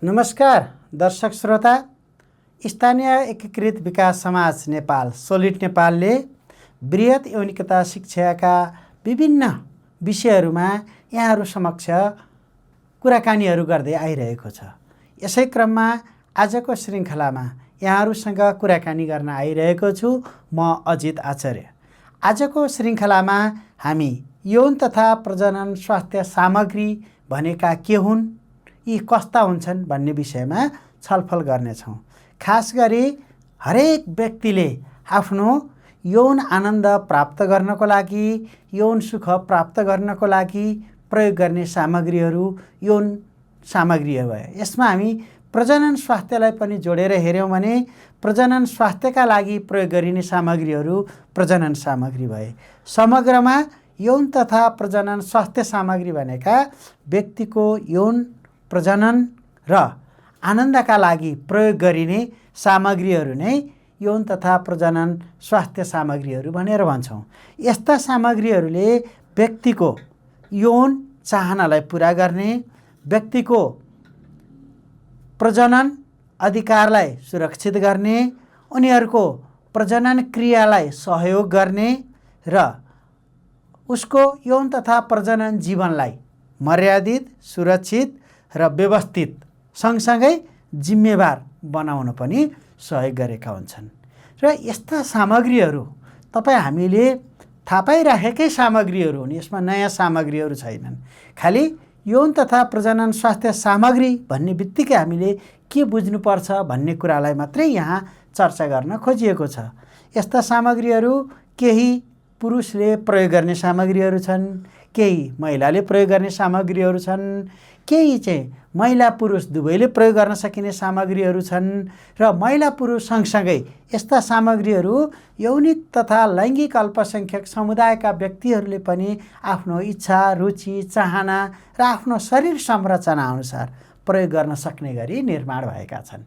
नमस्कार दर्शक श्रोता। स्थानीय एकीकृत विकास समाज नेपाल सोलिड नेपालले बृहत यौनिकता शिक्षाका विभिन्न विषयहरूमा यहाँहरू समक्ष कुराकानीहरू गर्दै आइरहेको छ। यसै क्रममा आजको श्रृङ्खलामा यहाँहरूसँग कुराकानी गर्न आइरहेको छु म अजित आचार्य। आजको श्रृङ्खलामा हामी यौन तथा प्रजनन स्वास्थ्य सामग्री भनेका के हुन्, यी कस्ता हुन्छन् भन्ने विषयमा छलफल गर्नेछौँ। खास गरी हरेक व्यक्तिले आफ्नो यौन आनन्द प्राप्त गर्नको लागि, यौन सुख प्राप्त गर्नको लागि प्रयोग गर्ने सामग्रीहरू यौन सामग्रीहरू भए। यसमा हामी प्रजनन स्वास्थ्यलाई पनि जोडेर हेऱ्यौँ भने प्रजनन स्वास्थ्यका लागि प्रयोग गरिने सामग्रीहरू प्रजनन सामग्री भए। समग्रमा यौन तथा प्रजनन स्वास्थ्य सामग्री भनेका व्यक्तिको यौन प्रजनन र आनन्दका लागि प्रयोग गरिने सामग्रीहरू नै यौन तथा प्रजनन स्वास्थ्य सामग्रीहरू भनेर भन्छौँ। यस्ता सामग्रीहरूले व्यक्तिको यौन चाहनालाई पुरा गर्ने, व्यक्तिको प्रजनन अधिकारलाई सुरक्षित गर्ने, उनीहरूको प्रजनन क्रियालाई सहयोग गर्ने र उसको यौन तथा प्रजनन जीवनलाई मर्यादित, सुरक्षित र व्यवस्थित सँगसँगै जिम्मेवार बनाउन पनि सहयोग गरेका हुन्छन्। र यस्ता सामग्रीहरू हामीले थाहा पाइराखेकै सामग्रीहरू हुन्। यसमा नयाँ सामग्रीहरू छैनन्। खालि यौन तथा प्रजनन स्वास्थ्य सामग्री भन्ने बित्तिकै हामीले के बुझ्नुपर्छ भन्ने कुरालाई मात्रै यहाँ चर्चा गर्न खोजिएको छ। यस्ता सामग्रीहरू केही पुरुषले प्रयोग गर्ने सामग्रीहरू छन्, केही महिलाले प्रयोग गर्ने सामग्रीहरू छन्, केही चाहिँ महिला पुरुष दुवैले प्रयोग गर्न सकिने सामग्रीहरू छन् र महिला पुरुष सँगसँगै यस्ता सामग्रीहरू यौनिक तथा लैङ्गिक अल्पसङ्ख्यक समुदायका व्यक्तिहरूले पनि आफ्नो इच्छा, रुचि, चाहना र आफ्नो शरीर संरचना अनुसार प्रयोग गर्न सक्ने गरी निर्माण भएका छन्।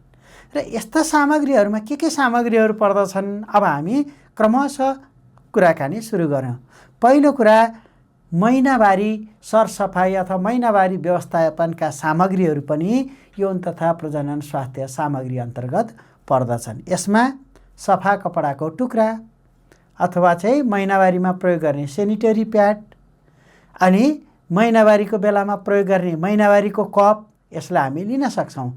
र यस्ता सामग्रीहरूमा के सामग्रीहरू पर्दछन्, अब हामी क्रमशः कुराकानी सुरु गरौँ। पहिलो कुरा, महिनावारी सरसफाइ अथवा महिनावारी व्यवस्थापनका सामग्रीहरू पनि यौन तथा प्रजनन स्वास्थ्य सामग्री अन्तर्गत पर्दछन्। यसमा सफा कपडाको टुक्रा अथवा चाहिँ महिनावारीमा प्रयोग गर्ने सेनिटरी प्याड, अनि महिनावारीको बेलामा प्रयोग गर्ने महिनावारीको कप, यसलाई हामी लिन सक्छौँ।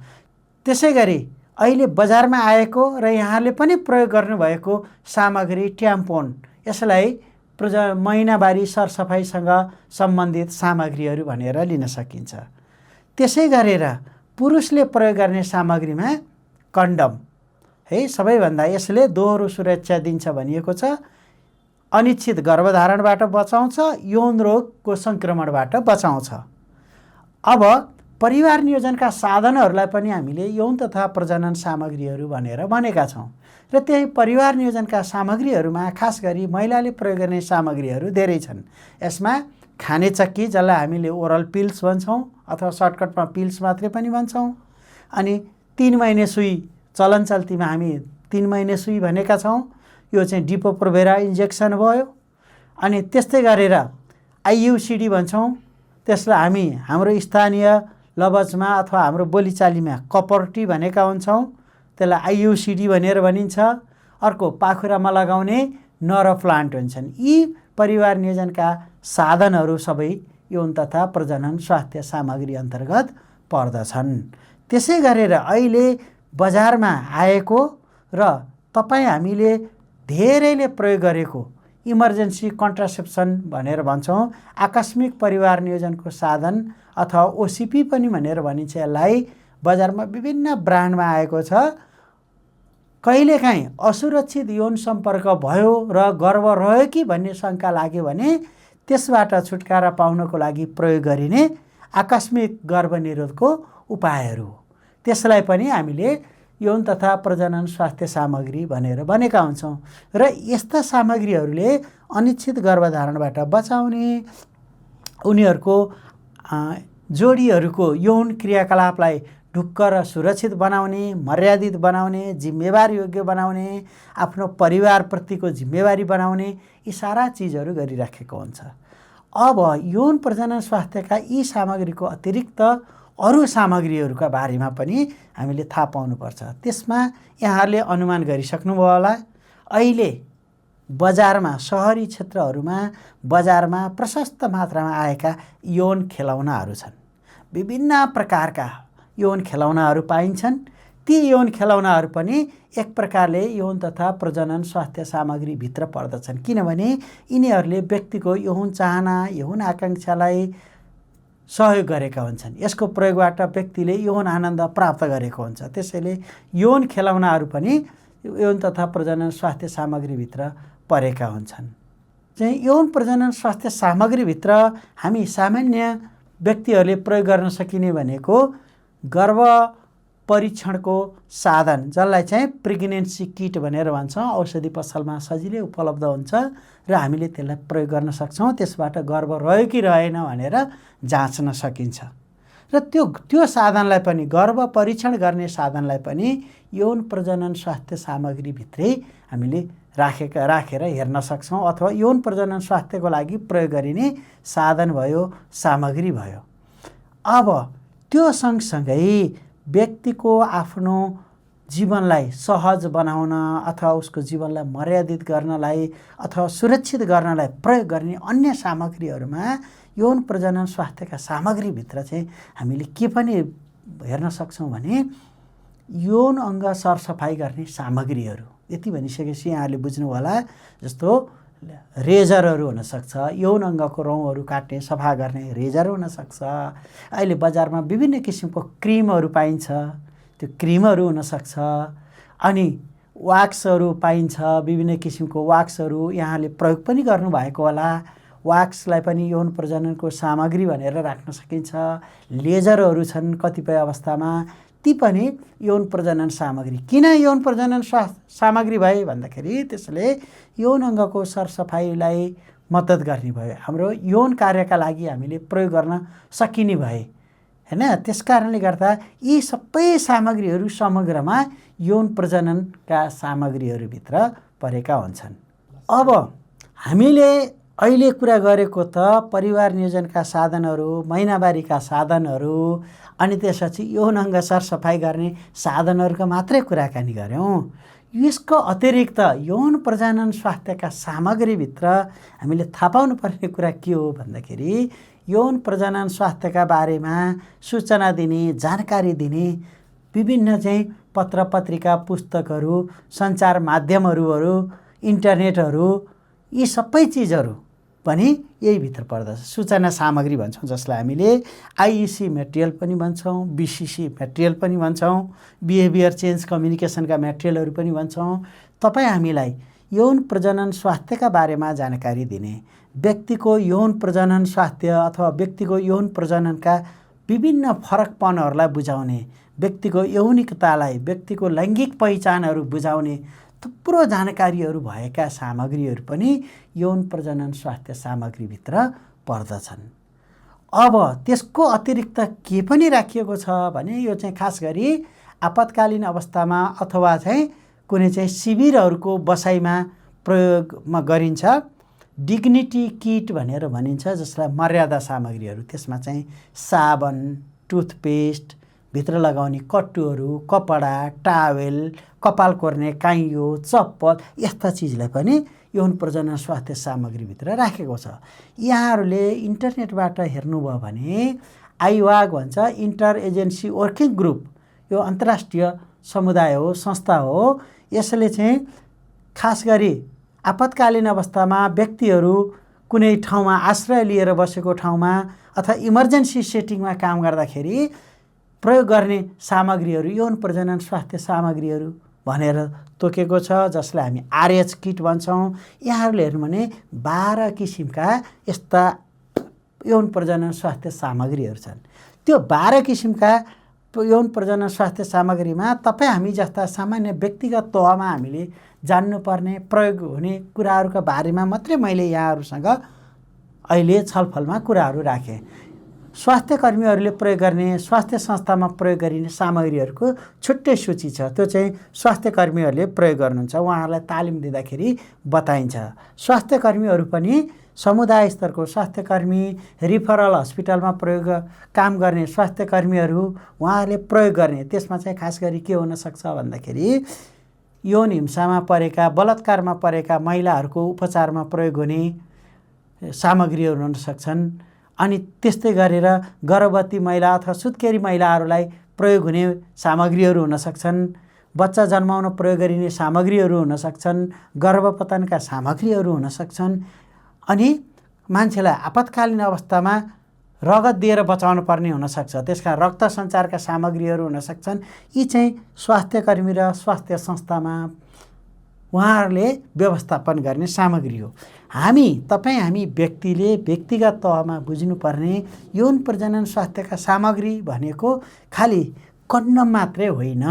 त्यसै गरी अहिले बजारमा आएको र यहाँले पनि प्रयोग गर्नुभएको सामग्री ट्याम्पोन, यसलाई महिनावारी सरसफाइसँग सम्बन्धित सामग्रीहरू भनेर लिन सकिन्छ। त्यसै गरेर पुरुषले प्रयोग गर्ने सामग्रीमा कन्डम है सबैभन्दा, यसले दोहोरो सुरक्षा दिन्छ भनिएको छ, अनिश्चित गर्भधारणबाट बचाउँछ, यौन रोगको सङ्क्रमणबाट बचाउँछ। अब परिवार नियोजनका साधनहरूलाई पनि हामीले यौन तथा प्रजनन सामग्रीहरू भनेर भनेका छौँ। र त्यही परिवार नियोजनका सामग्रीहरूमा खास गरी महिलाले प्रयोग गर्ने सामग्रीहरू धेरै छन्। यसमा खाने चक्की, जसलाई हामीले ओरल पिल्स भन्छौँ अथवा सर्टकटमा पिल्स मात्रै पनि भन्छौँ, अनि 3 महिने सुई, चलन चल्तीमा हामी 3 महिने सुई भनेका छौँ, यो चाहिँ डिपो-प्रोभेरा इन्जेक्सन भयो। अनि त्यस्तै गरेर आइयुसिडी भन्छौँ, त्यसलाई हामी हाम्रो स्थानीय लवजमा अथवा हाम्रो बोलीचालीमा कपर्टी भनेका हुन्छौँ, त्यसलाई आइयुसिडी भनेर भनिन्छ। अर्को पाखुरामा लगाउने नर प्लान्ट हुन्छन्। यी परिवार नियोजनका साधनहरू सबै यौन तथा प्रजनन स्वास्थ्य सामग्री अन्तर्गत पर्दछन्। त्यसै गरेर अहिले बजारमा आएको र हामीले धेरैले प्रयोग गरेको इमर्जेन्सी कन्ट्रासेप्सन भनेर भन्छौँ, आकस्मिक परिवार नियोजनको साधन अथवा ओसिपी पनि भनेर भनिन्छ। यसलाई बजारमा विभिन्न ब्रान्डमा आएको छ। कहिलेकाहीँ असुरक्षित यौन सम्पर्क भयो र गर्भ रह्यो कि भन्ने शङ्का लाग्यो भने त्यसबाट छुटकारा पाउनको लागि प्रयोग गरिने आकस्मिक गर्भनिरोधको उपायहरू, त्यसलाई पनि हामीले यौन तथा प्रजनन स्वास्थ्य सामग्री भनेर भनेका हुन्छौँ। र यस्ता सामग्रीहरूले अनिश्चित गर्भधारणबाट बचाउने, उनीहरूको जोडीहरूको यौन क्रियाकलापलाई ढुक्क र सुरक्षित बनाउने, मर्यादित बनाउने, जिम्मेवार योग्य बनाउने, आफ्नो परिवारप्रतिको जिम्मेवारी बनाउने, यी सारा चिजहरू गरिराखेको हुन्छ। अब यौन प्रजनन स्वास्थ्यका यी सामग्रीको अतिरिक्त अरू सामग्रीहरूका बारेमा पनि हामीले थाहा पाउनुपर्छ। त्यसमा यहाँहरूले अनुमान गरिसक्नुभयो होला, अहिले बजारमा सहरी क्षेत्रहरूमा बजारमा प्रशस्त मात्रामा आएका यौन खेलौनाहरू छन्। विभिन्न प्रकारका यौन खेलौनाहरू पाइन्छन्। ती यौन खेलौनाहरू पनि एक प्रकारले यौन तथा प्रजनन स्वास्थ्य सामग्रीभित्र पर्दछन्, किनभने यिनीहरूले व्यक्तिको यौन चाहना यौन आकाङ्क्षालाई सहयोग गरेका हुन्छन्। यसको प्रयोगबाट व्यक्तिले यौन आनन्द प्राप्त गरेको हुन्छ। त्यसैले यौन खेलौनाहरू पनि यौन तथा प्रजनन स्वास्थ्य सामग्रीभित्र परेका हुन्छन्। चाहिँ यौन प्रजनन स्वास्थ्य सामग्रीभित्र हामी सामान्य व्यक्तिहरूले प्रयोग गर्न सकिने भनेको गर्भ परीक्षणको साधन, जसलाई चाहिँ प्रेग्नेन्सी किट भनेर भन्छौँ, औषधि पसलमा सजिलै उपलब्ध हुन्छ र हामीले त्यसलाई प्रयोग गर्न सक्छौँ। त्यसबाट गर्भ रह्यो कि रहेन भनेर जाँच्न सकिन्छ। र त्यो साधनलाई पनि, गर्भ परीक्षण गर्ने साधनलाई पनि यौन प्रजनन स्वास्थ्य सामग्रीभित्रै हामीले राखेर हेर्न सक्छौँ, अथवा यौन प्रजनन स्वास्थ्यको लागि प्रयोग गरिने साधन भयो, सामग्री भयो। अब त्यो सँगसँगै व्यक्तिको आफ्नो जीवनलाई सहज बनाउन अथवा उसको जीवनलाई मर्यादित गर्नलाई अथवा सुरक्षित गर्नलाई प्रयोग गर्ने अन्य सामग्रीहरूमा यौन प्रजनन स्वास्थ्यका सामग्रीभित्र चाहिँ हामीले के पनि हेर्न सक्छौँ भने यौन अङ्ग सरसफाइ गर्ने सामग्रीहरू। यति भनिसकेपछि यहाँहरूले बुझ्नु होला, जस्तो रेजरहरू हुनसक्छ, यौन अङ्गको रौँहरू काट्ने सफा गर्ने रेजर हुनसक्छ। अहिले बजारमा विभिन्न किसिमको क्रिमहरू पाइन्छ, त्यो क्रिमहरू हुनसक्छ। अनि वाक्सहरू पाइन्छ, विभिन्न किसिमको वाक्सहरू यहाँले प्रयोग पनि गर्नुभएको होला। वाक्सलाई पनि यौन प्रजननको सामग्री भनेर राख्न सकिन्छ। लेजरहरू छन् कतिपय अवस्थामा, ती पनि यौन प्रजनन सामग्री। किन यौन प्रजनन सामग्री भए भन्दाखेरि त्यसले यौन अङ्गको सरसफाइलाई मद्दत गर्ने भयो, हाम्रो यौन कार्यका लागि हामीले प्रयोग गर्न सकिने भए हैन। त्यसकारणले गर्दा यी सबै सामग्रीहरू समग्रमा यौन प्रजननका सामग्रीहरूभित्र परेका हुन्छन्। अब हामीले अहिले कुरा गरेको त परिवार नियोजनका साधनहरू, महिनावारीका साधनहरू, अनि त्यसपछि यौन अङ्ग सरसफाइ गर्ने साधनहरूको मात्रै कुराकानी गऱ्यौँ। यसको अतिरिक्त यौन प्रजनन स्वास्थ्यका सामग्रीभित्र हामीले थाहा पाउनुपर्ने कुरा के हो भन्दाखेरि यौन प्रजनन स्वास्थ्यका बारेमा सूचना दिने, जानकारी दिने विभिन्न चाहिँ पत्र पत्रिका, पुस्तकहरू, सञ्चार माध्यमहरू, इन्टरनेटहरू, यी सबै चिजहरू पनि यही भित्र पर्दछ। सूचना सामग्री भन्छौँ, जसलाई हामीले आइइसी मेटेरियल पनि भन्छौँ, बिसिसी मेटेरियल पनि भन्छौँ, बिहेभियर चेन्ज कम्युनिकेसनका मेटेरियलहरू पनि भन्छौँ। तपाईँ हामीलाई यौन प्रजनन स्वास्थ्यका बारेमा जानकारी दिने, व्यक्तिको यौन प्रजनन स्वास्थ्य अथवा व्यक्तिको यौन प्रजननका विभिन्न फरकपनहरूलाई बुझाउने, व्यक्तिको यौनिकतालाई, व्यक्तिको लैङ्गिक पहिचानहरू बुझाउने थुप्रो जानकारीहरू भएका सामग्रीहरू पनि यौन प्रजनन स्वास्थ्य सामग्रीभित्र पर्दछन्। अब त्यसको अतिरिक्त के पनि राखिएको छ भने यो चाहिँ खास गरी आपतकालीन अवस्थामा अथवा चाहिँ कुनै चाहिँ शिविरहरूको बसाइमा प्रयोगमा गरिन्छ। डिग्निटी किट भनेर भनिन्छ, जसलाई मर्यादा सामग्रीहरू, त्यसमा चाहिँ साबन, टुथपेस्ट, भित्र लगाउने कट्टुहरू, कपडा, टावेल, कपाल कोर्ने काइयो, चप्पल, यस्ता चिजलाई पनि यौन प्रजनन स्वास्थ्य सामग्रीभित्र राखेको छ। यहाँहरूले इन्टरनेटबाट हेर्नुभयो भने आइवाग भन्छ, इन्टर एजेन्सी वर्किङ ग्रुप, यो अन्तर्राष्ट्रिय समुदाय हो, संस्था हो। यसले चाहिँ खास गरी आपतकालीन अवस्थामा व्यक्तिहरू कुनै ठाउँमा आश्रय लिएर बसेको ठाउँमा अथवा इमर्जेन्सी सेटिङमा काम गर्दाखेरि प्रयोग गर्ने सामग्रीहरू यौन प्रजनन स्वास्थ्य सामग्रीहरू भनेर तोकेको छ, जसलाई हामी आरएच किट भन्छौँ। यहाँहरूले हेर्नु भने 12 किसिमका यस्ता यौन प्रजनन स्वास्थ्य सामग्रीहरू छन्। त्यो 12 किसिमका यौन प्रजनन स्वास्थ्य सामग्रीमा तपाईँ हामी जस्ता सामान्य व्यक्तिगत तहमा हामीले जान्नुपर्ने प्रयोग हुने कुराहरूका बारेमा मात्रै मैले यहाँहरूसँग अहिले छलफलमा कुराहरू राखेँ। स्वास्थ्य कर्मीहरूले प्रयोग गर्ने स्वास्थ्य संस्थामा प्रयोग गरिने सामग्रीहरूको छुट्टै सूची छ। त्यो चाहिँ स्वास्थ्य कर्मीहरूले प्रयोग गर्नुहुन्छ, उहाँहरूलाई तालिम दिँदाखेरि बताइन्छ। स्वास्थ्य कर्मीहरू पनि समुदाय स्तरको स्वास्थ्य कर्मी, रिफरल हस्पिटलमा काम गर्ने स्वास्थ्य कर्मीहरू उहाँहरूले प्रयोग गर्ने, त्यसमा चाहिँ खास गरी के हुनसक्छ भन्दाखेरि यौन हिंसामा परेका, बलात्कारमा परेका महिलाहरूको उपचारमा प्रयोग हुने सामग्रीहरू हुन सक्छन्। अनि त्यस्तै गरेर गर्भवती महिला अथवा सुत्केरी महिलाहरूलाई प्रयोग हुने सामग्रीहरू हुन सक्छन्। बच्चा जन्माउन प्रयोग गरिने सामग्रीहरू हुन सक्छन्, गर्भपतनका सामग्रीहरू हुन सक्छन्। अनि मान्छेलाई आपतकालीन अवस्थामा रगत दिएर बचाउनु पर्ने हुनसक्छ, त्यसका रक्त सञ्चारका सामग्रीहरू हुन सक्छन्। यी चाहिँ स्वास्थ्य कर्मी र स्वास्थ्य संस्थामा उहाँहरूले व्यवस्थापन गर्ने सामग्री हो। हामी व्यक्तिले व्यक्तिगत तहमा बुझ्नुपर्ने यौन प्रजनन स्वास्थ्यका सामग्री भनेको खालि कन्डम मात्रै होइन,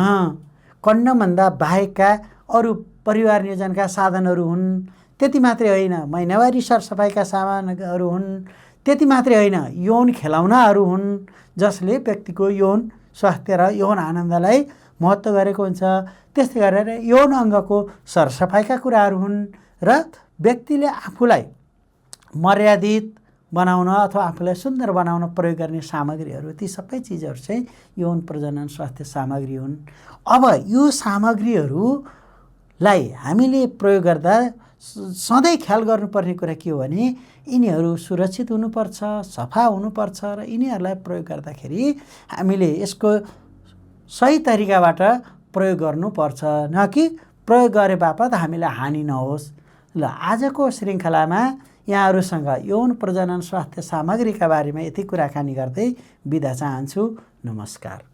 कन्डमभन्दा बाहेकका अरू परिवार नियोजनका साधनहरू हुन्। त्यति मात्रै होइन, महिनावारी सरसफाइका सामानहरू हुन्। त्यति मात्रै होइन, यौन खेलौनाहरू हुन् जसले व्यक्तिको यौन स्वास्थ्य र यौन आनन्दलाई महत्त्व गरेको हुन्छ। त्यस्तै गरेर यौन अङ्गको सरसफाइका कुराहरू हुन् र व्यक्तिले आफूलाई मर्यादित बनाउन अथवा आफूलाई सुन्दर बनाउन प्रयोग गर्ने सामग्रीहरू, ती सबै चिजहरू चाहिँ यौन प्रजनन स्वास्थ्य सामग्री हुन्। अब यो सामग्रीहरूलाई हामीले प्रयोग गर्दा सधैँ ख्याल गर्नुपर्ने कुरा के हो भने यिनीहरू सुरक्षित हुनुपर्छ, सफा हुनुपर्छ र यिनीहरूलाई प्रयोग गर्दाखेरि हामीले यसको सही तरिकाबाट प्रयोग गर्नुपर्छ, न कि प्रयोग गरे बापत हामीलाई हानि नहोस्। ल, आजको श्रृङ्खलामा यहाँहरूसँग यौन प्रजनन स्वास्थ्य सामग्रीका बारेमा यति कुराकानी गर्दै बिदा चाहन्छु। नमस्कार।